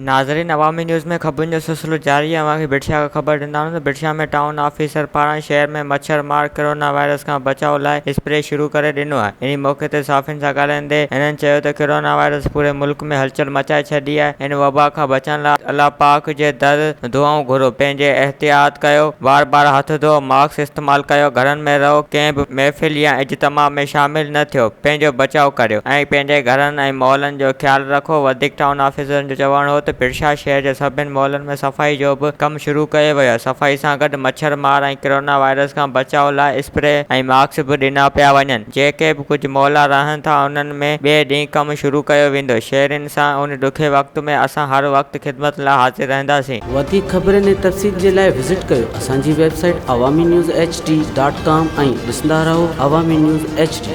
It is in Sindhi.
ناظرين عوامي نيوز ۾ خبرن جو سلسلو جاري آهي اوهان کي ڀٽشاهه کان خبر ڏيندا هلون ته ڀٽشاهه ۾ ٽائون آفيسر پاران شهر ۾ مڇر مار ڪرونا وائرس کان بچاء لاء اسپري شروع ڪري ڏنو آهي انهي موقعي تي صحافين سان ڳالهائيندي هنن چيو ته ڪرونا وائرس پوري ملڪ ۾ هلچل مچائي ڇڏي آهي ان وبا کان بچڻ لاء الله پاڪ جي در دعائون گهرو پنهنجي احتياط ڪيو بار بار هٿ ڌوئو ماسڪ استعمال ڪيو گهرن ۾ رهو ڪنهن به محفل يا اجتماع ۾ شامل نه ٿيو پنهنجو بچاء ڪريو ۽ پنهنجي گهرن ۽ محلن جو خيال رکو. وڌيڪ ٽائون آفيسرن جو چوڻ هو ته پرشا شهر جي سڀني محلن ۾ صفائي جو به ڪم شروع ڪيو ويو آهي، صفائي سان گڏ مڇر مار ۽ ڪرونا وائرس کان بچاء لاء اسپري ۽ ماسڪ به ڏنا پيا وڃن، جيڪي به ڪجهه محلا رهن ٿا انهن ۾ ٻئي ڏينهن ڪم شروع ڪيو ويندو، شهرين سان ان ڏکي وقت ۾ اسان هر وقت خدمت لاء حاضر رهنداسين. وڌيڪ خبرن ۽ تفصيل جي لاء وزٽ ڪيو اسان جي website Awami news H D dot com ۽ ڏسندا رهو عوامي نيوز ايڇ ڊي.